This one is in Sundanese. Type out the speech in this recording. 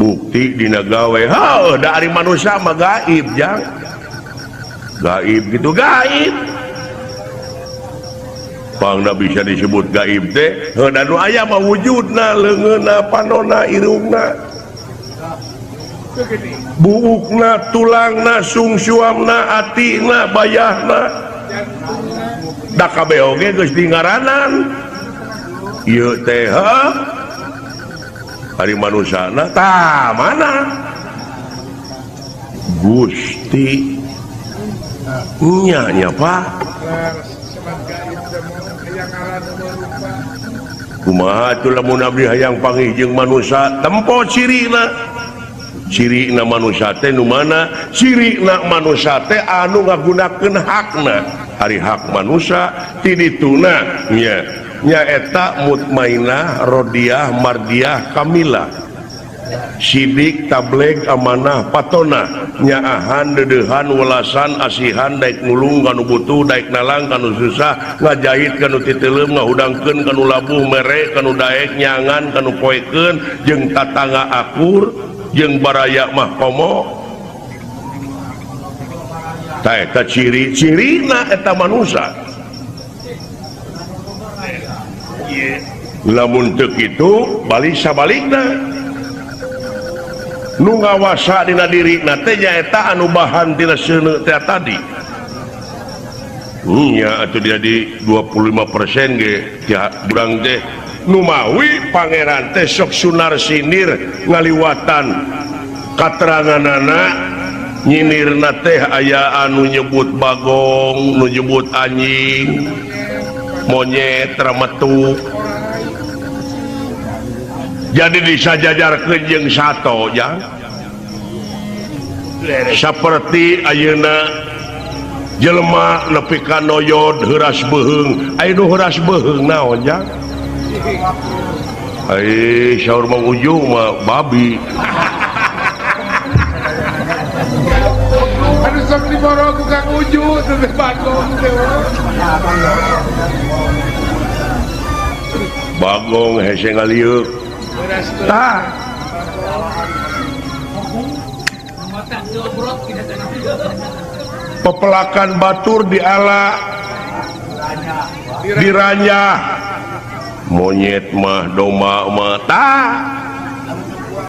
Bukti dina gawe heuh da ari manusia mah gaib jang. Gaib gitu gaib. Pangna bisa disebut gaib teh heuh da nu aya mah wujudna leungeunna panonna irungna. Buukna tulangna sungsuamna atina bayahna. Da kabeh oge geus dingaranan. Ieu teh heuh ari manusana tah mana? Gusti nya nya Pak. Kumaha atuh lamun abdi hayang panggih jeung manusa tempo cirina. Cirina manusa teh nu mana? Cirina manusa teh anu ngagunakeun hakna. Ari hak manusa ti dituna nya nyaeta mutmainah, rodiah, mardiah, kamilah. Sidik, tableg, amanah, patona, nyaahan, dedehan, welasan, asihan, daek nulung kanu butuh, daek nalang kanu susah, ngajahit kanu titeuleum, ngahudangkeun kanu labuh, mere kanu daek, nyangan kanu poekeun, jeung tatangga akur, jeung baraya mah komo. Tah eta ciri-cirina eta manusa. Lamun teu kitu balik sabalikna. Nu ngawasa dina dirina teh nyaeta anu bahan tina seuneu teh tadi. Nya atuh jadi 25% ge urang teh numawi pangeran teh sok sunar sinir ngaliwatan kateranganana nyinirna teh aya anu nyebut bagong, nu nyebut anjing, monyet, rametu. Jadi disajajarkeun jeung sato jang. Saperti ayeuna jelema nepi ka noyod heuras beuheung. Aya nu heuras beuheung naon jang? Ai saur Mang Ujung mah babi. Anu sok diboro ku Kang Uju teh bagong teh. Bagong hese ngalieu. Tah. Pepelakan batur diala diranyah. Monyet mah domba mah tah.